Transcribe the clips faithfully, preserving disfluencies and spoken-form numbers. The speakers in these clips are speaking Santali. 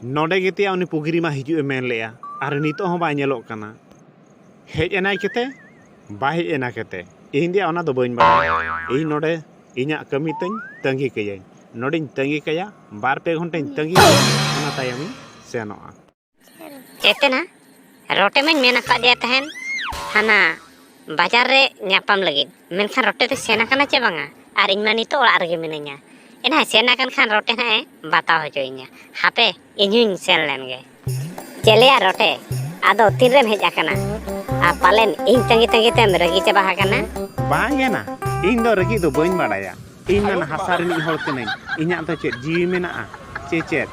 ᱱᱚᱰᱮ ᱜᱮᱛᱮᱭᱟ ᱩᱱᱤ ᱯᱩᱜᱤᱨᱤ ᱢᱟ ᱦᱤᱡᱩᱜ ᱮ ᱢᱮᱱ ᱞᱮᱜᱼᱟ, ᱟᱨ ᱱᱤᱛᱚᱜ ᱦᱚᱸ ᱵᱟᱭ ᱧᱮᱞᱚᱜ ᱠᱟᱱᱟ᱾ ᱦᱮᱡ ᱮᱱᱟᱭ ᱠᱮᱛᱮ, ᱵᱟᱭ ᱦᱮᱡ ᱮᱱᱟ ᱠᱮᱛᱮ, ᱤᱧ ᱫᱚᱭᱟ ᱚᱱᱟ ᱫᱚ ᱵᱟᱹᱧ ᱵᱟᱲᱟᱭᱟ᱾ ᱤᱧ ᱱᱚᱰᱮ ᱤᱧᱟᱹᱜ ᱠᱟᱹᱢᱤ ᱛᱟᱹᱧ ᱛᱟᱺᱜᱤ ᱠᱟᱹᱭᱟᱹᱧ, ᱱᱚᱰᱮᱧ ᱛᱟᱺᱜᱤ ᱠᱟᱭᱟ, ᱵᱟᱨ ᱯᱮ ᱜᱷᱚᱱᱴᱟᱧ ᱛᱟᱺᱜᱤ ᱠᱟᱭᱟ, ᱚᱱᱟ ᱛᱟᱭᱚᱢᱤᱧ ᱥᱮᱱᱚᱜᱼᱟ᱾ ᱮᱛᱮᱱᱟ, ᱨᱚᱴᱮ ᱢᱟᱧ ᱢᱮᱱ ᱟᱠᱟᱫᱮᱭᱟ ᱛᱟᱦᱮᱱ, ᱦᱟᱱᱟ ᱵᱟᱡᱟᱨ ᱨᱮ ᱧᱟᱯᱟᱢ ᱞᱟᱹᱜᱤᱫ, ᱢᱮᱱᱠᱷᱟᱱ ᱨᱚᱴᱮ ᱫᱚ ᱥᱮᱱ ᱟᱠᱟᱱᱟ ᱪᱮ ᱵᱟᱝᱟ? ᱟᱨ ᱤᱧ ᱢᱟ ᱱᱤᱛᱚᱜ ᱚᱲᱟᱜ ᱨᱮᱜᱮ ᱢᱤᱱᱟᱹᱧᱟ᱾ ᱮᱱᱟ ᱥᱮᱱ ᱟᱠᱟᱱ ᱠᱷᱟᱱ ᱨᱚᱴᱮ ᱦᱟᱸᱜ ᱮ ᱵᱟᱛᱟᱣ ᱦᱚᱪᱚᱭᱤᱧᱟ᱾ ᱦᱟᱯᱮ, ᱤᱧ ᱦᱚᱸᱧ ᱥᱮᱱ ᱞᱮᱱ ᱜᱮ᱾ ᱪᱮᱞᱮᱭᱟ ᱨᱚᱴᱮ, ᱟᱫᱚ ᱛᱤᱱᱨᱮᱢ ᱦᱮᱡ ᱟᱠᱟᱱᱟ? ᱟᱨ ᱯᱟᱞᱮᱱ ᱤᱧ ᱛᱟᱺᱜᱤ ᱛᱟᱺᱜᱤ ᱛᱮᱢ ᱨᱟᱹᱜᱤ ᱪᱟᱵᱟ ᱟᱠᱟᱱᱟ? ᱵᱟᱝ ᱮᱱᱟ, ᱤᱧ ᱫᱚ ᱨᱟᱹᱜᱤ ᱫᱚ ᱵᱟᱹᱧ ᱵᱟᱲᱟᱭᱟ᱾ ᱤᱧ ᱢᱟ ᱦᱟᱥᱟ ᱨᱤᱱᱤᱡ ᱦᱚᱲ ᱠᱟᱹᱱᱟᱹᱧ᱾ ᱤᱧᱟᱹᱜ ᱫᱚ ᱪᱮᱫ ᱡᱤᱣᱤ ᱢᱮᱱᱟᱜᱼᱟ ᱪᱮ ᱪᱮᱫ?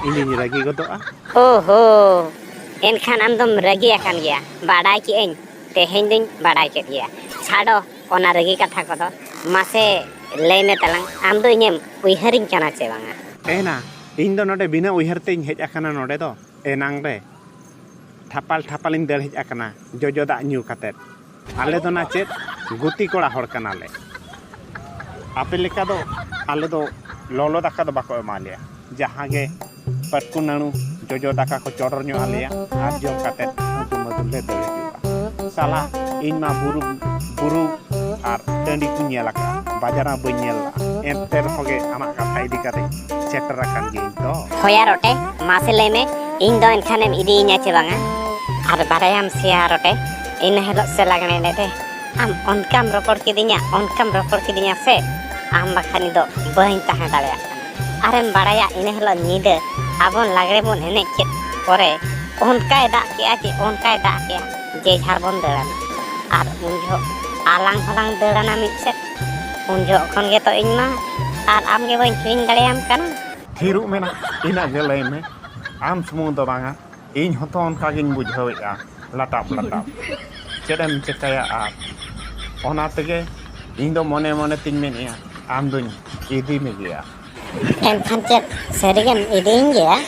ᱤᱧ ᱫᱩᱧ ᱨᱟᱹᱜᱤ ᱜᱚᱫᱚᱜᱼᱟ᱾ ᱳᱦᱳ, ᱮᱱᱠᱷᱟᱱ ᱟᱢ ᱫᱚᱢ ᱨᱟᱹᱜᱤ ᱟᱠᱟᱱ ᱜᱮᱭᱟ, ᱵᱟᱰᱟᱭ ᱠᱮᱜᱼᱟᱹᱧ, ᱛᱮᱦᱮᱧ ᱫᱩᱧ ᱵᱟᱰᱟᱭ ᱠᱮᱫ ᱜᱮᱭᱟ᱾ ᱪᱷᱟᱰᱚ ᱚᱱᱟ ᱨᱟᱹᱜᱤ ᱠᱟᱛᱷᱟ ᱠᱚᱫᱚ, ᱢᱟᱥᱮ ᱞᱟᱹᱭ ᱢᱮ ᱛᱟᱞᱟᱝ, ᱟᱢ ᱫᱚ ᱤᱧᱮᱢ ᱩᱭᱦᱟᱹᱨᱤᱧ ᱠᱟᱱᱟ ᱪᱮ ᱵᱟᱝᱟ? ᱮᱱᱟ, ᱤᱧ ᱫᱚ ᱱᱚᱰᱮ ᱵᱤᱱᱟᱹ ᱩᱭᱦᱟᱹᱨ ᱛᱮᱧ ᱦᱮᱡ ᱟᱠᱟᱱᱟ ᱱᱚᱰᱮ ᱫᱚ, ᱮᱱᱟᱝ ᱨᱮ᱾ ᱴᱷᱟᱯᱟᱞ ᱴᱷᱟᱯᱟᱞᱤᱧ ᱫᱟᱹᱲ ᱦᱮᱡ ᱟᱠᱟᱱᱟ ᱡᱚᱡᱚ ᱫᱟᱜ ᱧᱩ ᱠᱟᱛᱮᱫ᱾ ᱟᱞᱮ ᱫᱚ ᱱᱟ ᱪᱮᱫ ᱜᱩᱛᱤ ᱠᱚᱲᱟ ᱦᱚᱲ ᱠᱟᱱᱟᱞᱮ᱾ ᱟᱯᱮ ᱞᱮᱠᱟ ᱫᱚ ᱟᱞᱮ ᱫᱚ ᱞᱚᱞᱚ ᱫᱟᱠᱟ ᱫᱚ ᱵᱟᱠᱚ ᱮᱢᱟ ᱞᱮᱭᱟ᱾ ᱡᱟᱦᱟᱸ ᱜᱮ ᱯᱟᱹᱴᱠᱩ ᱱᱟᱹᱲᱩ ᱡᱚᱡᱚ ᱫᱟᱠᱟ ᱠᱚ ᱪᱚᱰᱚᱨ ᱧᱚᱜ ᱟᱞᱮᱭᱟ ᱟᱨ ᱡᱚᱢ ᱠᱟᱛᱮᱫ ᱩᱫᱩᱢ ᱩᱫᱩᱢ ᱞᱮ ᱫᱟᱹᱲ ᱦᱤᱡᱩᱜᱼᱟ᱾ ᱥᱟᱞᱟ, ᱤᱧ ᱢᱟ ᱵᱩᱨᱩ, ᱵᱩᱨᱩ ᱟᱨ ᱴᱟᱺᱰᱤ ᱠᱚᱧ ᱧᱮᱞ ᱟᱠᱟᱫᱼᱟ, ᱵᱟᱡᱟᱨ ᱢᱟ ᱵᱟᱹᱧ ᱧᱮᱞ ᱞᱟᱜᱼᱟ᱾ ᱮᱱᱛᱮ ᱨᱮᱦᱚᱸ ᱜᱮ ᱟᱢᱟᱜ ᱠᱟᱛᱷᱟ ᱤᱫᱤ ᱠᱟᱛᱮᱧ ᱥᱮᱴᱮᱨ ᱟᱠᱟᱱ ᱜᱤᱭᱟᱹᱧ ᱛᱚ᱾ ᱦᱳᱭᱟ ᱨᱚᱴᱮ, ᱢᱟᱥᱮ ᱞᱟᱹᱭ ᱢᱮ, ᱤᱧ ᱫᱚ ᱮᱱᱠᱷᱟᱱᱮᱢ ᱤᱫᱤᱭᱤᱧᱟ ᱪᱮ ᱵᱟᱝᱟ? ᱟᱨ ᱵᱟᱲᱟᱭᱟᱢ ᱥᱮᱭᱟ ᱨᱚᱴᱮ, ᱤᱱᱟᱹ ᱦᱤᱞᱳᱜ ᱥᱮ ᱞᱟᱜᱽᱬᱮ ᱮᱱᱮᱡ ᱨᱮ ᱟᱢ ᱚᱱᱠᱟᱢ ᱨᱚᱯᱚᱲ ᱠᱤᱫᱤᱧᱟ, ᱚᱱᱠᱟᱢ ᱨᱚᱯᱚᱲ ᱠᱤᱫᱤᱧᱟ ᱥᱮ, ᱟᱢ ᱵᱟᱠᱷᱟᱱ ᱤᱧ ᱫᱚ ᱵᱟᱹᱧ ᱛᱟᱦᱮᱸ ᱫᱟᱲᱮᱭᱟᱜ ᱠᱟᱱᱟ᱾ ᱟᱨᱮᱢ ᱵᱟᱲᱟᱭᱟ, ᱤᱱᱟᱹ ᱦᱤᱞᱳᱜ ᱧᱤᱫᱟᱹ ᱟᱵᱚ ᱞᱟᱜᱽᱬᱮ ᱵᱚᱱ ᱮᱱᱮᱡ ᱠᱮᱫ ᱯᱚᱨᱮ ᱚᱱᱠᱟᱭ ᱫᱟᱜ ᱠᱮᱜᱼᱟ ᱡᱮ ᱚᱱᱠᱟᱭ ᱫᱟᱜ ᱠᱮᱜᱼᱟ, ᱡᱮ ᱡᱷᱟᱨ ᱵᱚᱱ ᱫᱟᱹᱲᱟᱱᱟ᱾ ᱟᱨ ᱩᱱ ᱡᱚᱦᱚᱜ ᱟᱞᱟᱝ ᱦᱚᱸᱞᱟᱝ ᱫᱟᱹᱲᱟᱱᱟ ᱢᱤᱫ ᱥᱮᱫ᱾ ᱩᱱ ᱡᱚᱦᱚᱜ ᱠᱷᱚᱱ ᱜᱮᱛᱚ ᱤᱧ ᱢᱟ ᱟᱨ ᱟᱢ ᱜᱮ ᱵᱟᱹᱧ ᱦᱤᱲᱤᱧ ᱫᱟᱲᱮᱭᱟᱢ ᱠᱟᱱᱟ᱾ ᱛᱷᱤᱨᱚᱜ ᱢᱮ ᱱᱟ, ᱤᱱᱟᱹᱜ ᱜᱮ ᱞᱟᱹᱭ ᱢᱮ᱾ ᱟᱢ ᱥᱩᱢᱩᱝ ᱫᱚ ᱵᱟᱝᱟ, ᱤᱧ ᱦᱚᱸᱛᱚ ᱚᱱᱠᱟ ᱜᱤᱧ ᱵᱩᱡᱷᱟᱹᱣᱮᱫᱼᱟ, ᱞᱟᱴᱟᱵ ᱞᱟᱴᱟᱵ᱾ ᱪᱮᱫ ᱮᱢ ᱪᱤᱠᱟᱹᱭᱟ ᱟᱨ? ᱚᱱᱟ ᱛᱮᱜᱮ ᱤᱧ ᱫᱚ ᱢᱚᱱᱮ ᱢᱚᱱᱮ ᱛᱤᱧ ᱢᱮᱱᱮᱫᱼᱟ, ᱟᱢ ᱫᱩᱧ ᱤᱫᱤ ᱢᱮᱜᱮᱭᱟ᱾ ᱮᱱᱠᱷᱟᱱ ᱪᱮᱫ ᱥᱟᱹᱨᱤᱜᱮᱢ ᱤᱫᱤᱭᱤᱧ ᱜᱮᱭᱟ?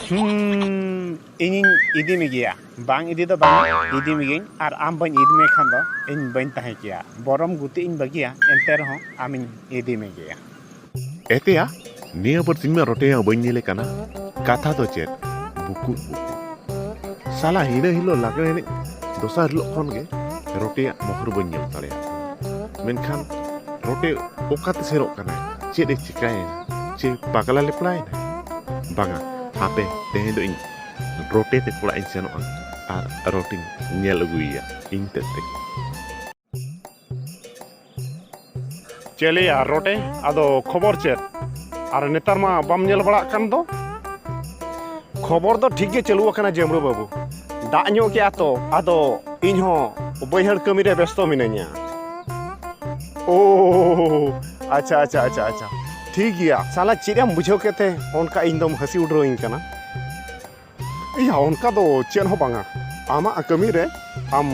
ᱦᱩᱸ, ᱤᱧᱤᱧ ᱤᱫᱤ ᱢᱮᱜᱮᱭᱟ᱾ ᱵᱟᱝ ᱤᱫᱤ ᱫᱚ ᱵᱟᱝ, ᱤᱫᱤ ᱢᱮᱜᱮᱭᱟᱹᱧ᱾ ᱟᱨ ᱟᱢ ᱵᱟᱹᱧ ᱤᱫᱤ ᱢᱮ ᱠᱷᱟᱱ ᱫᱚ ᱤᱧ ᱵᱟᱹᱧ ᱛᱟᱦᱮᱸ ᱠᱮᱭᱟ᱾ ᱵᱚᱨᱚᱢ ᱜᱩᱛᱤ ᱤᱧ ᱵᱟᱹᱜᱤᱭᱟ, ᱮᱱᱛᱮ ᱨᱮᱦᱚᱸ ᱟᱢᱤᱧ ᱤᱫᱤ ᱢᱮᱜᱮᱭᱟ᱾ ᱮᱛᱮᱭᱟ, ᱱᱤᱭᱟᱹ ᱵᱟᱨ ᱥᱤᱧ ᱢᱟ ᱨᱚᱴᱮ ᱦᱚᱸ ᱵᱟᱹᱧ ᱧᱮᱞᱮ ᱠᱟᱱᱟ᱾ ᱠᱟᱛᱷᱟ ᱫᱚ ᱪᱮᱫ? ᱵᱩᱠᱩᱫ ᱵᱩᱠᱩᱫ᱾ ᱥᱟᱞᱟ ᱦᱤᱱᱟᱹ ᱦᱤᱞᱳᱜ ᱞᱟᱜᱽᱲᱮ ᱮᱱᱮᱡ ᱫᱚᱥᱟᱨ ᱦᱤᱞᱳᱜ ᱠᱷᱚᱱ ᱜᱮ ᱨᱚᱴᱮᱭᱟᱜ ᱢᱚᱦᱚᱨ ᱵᱟᱹᱧ ᱧᱮᱞ ᱫᱟᱲᱮᱭᱟᱜᱼᱟ᱾ ᱢᱮᱱᱠᱷᱟᱱ ᱨᱚᱴᱮ ᱚᱠᱟᱛᱮ ᱥᱮᱱᱚᱜ ᱠᱟᱱᱟᱭ? ᱪᱮᱫ ᱮ ᱪᱤᱠᱟᱹᱭᱮᱱᱟ? ᱪᱮ ᱯᱟᱜᱽᱞᱟ ᱞᱮᱯᱲᱟᱭᱮᱱᱟᱭ? ᱵᱟᱝᱟ, ᱦᱟᱯᱮ ᱛᱮᱦᱮᱧ ᱫᱚ ᱤᱧ ᱨᱚᱴᱮ ᱛᱮ ᱚᱲᱟᱜ ᱤᱧ ᱥᱮᱱᱚᱜᱼᱟ ᱟᱨ ᱨᱚᱴᱮᱧ ᱧᱮᱞ ᱟᱹᱜᱩᱭᱮᱭᱟ ᱤᱧ ᱛᱮᱫ ᱛᱮ᱾ ᱪᱮᱞᱮᱭᱟ ᱨᱚᱴᱮ, ᱟᱫᱚ ᱠᱷᱚᱵᱚᱨ ᱪᱮᱫ? ᱟᱨ ᱱᱮᱛᱟᱨ ᱢᱟ ᱵᱟᱢ ᱧᱮᱞ ᱵᱟᱲᱟᱜ ᱠᱟᱱ ᱫᱚ᱾ ᱠᱷᱚᱵᱚᱨ ᱫᱚ ᱴᱷᱤᱠ ᱜᱮ ᱪᱟᱹᱞᱩ ᱟᱠᱟᱱᱟ ᱡᱟᱹᱢᱲᱟᱹ ᱵᱟᱹᱵᱩ, ᱫᱟᱜ ᱧᱚᱜ ᱠᱮᱜᱼᱟ ᱛᱚ, ᱟᱫᱚ ᱤᱧ ᱦᱚᱸ ᱵᱟᱹᱭᱦᱟᱹᱲ ᱠᱟᱹᱢᱤ ᱨᱮ ᱵᱮᱥᱛᱚ ᱢᱤᱱᱟᱹᱧᱟ᱾ ᱳ, ᱟᱪᱪᱷᱟ, ᱟᱪᱪᱷᱟ, ᱟᱪᱪᱷᱟ, ᱟᱪᱪᱷᱟ, ᱴᱷᱤᱠ ᱜᱮᱭᱟ᱾ ᱥᱟᱞᱟ, ᱪᱮᱫ ᱮᱢ ᱵᱩᱡᱷᱟᱹᱣ ᱠᱮᱫ ᱛᱮ ᱚᱱᱠᱟ ᱤᱧ ᱫᱚᱢ ᱦᱟᱹᱥᱤ ᱩᱰᱨᱟᱹᱣᱤᱧ ᱠᱟᱱᱟ? ᱤᱭᱟ, ᱚᱱᱠᱟ ᱫᱚ ᱪᱮᱫ ᱦᱚᱸ ᱵᱟᱝᱟ, ᱟᱢᱟᱜ ᱠᱟᱹᱢᱤ ᱨᱮ ᱟᱢ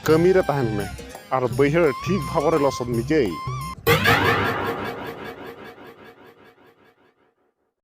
ᱠᱟᱹᱢᱤ ᱨᱮ ᱛᱟᱦᱮᱱ ᱢᱮ ᱟᱨ ᱵᱟᱹᱭᱦᱟᱹᱲ ᱴᱷᱤᱠ ᱵᱷᱟᱵᱽ ᱨᱮ ᱞᱚᱥᱚᱫ ᱢᱮ ᱡᱟᱹᱭ᱾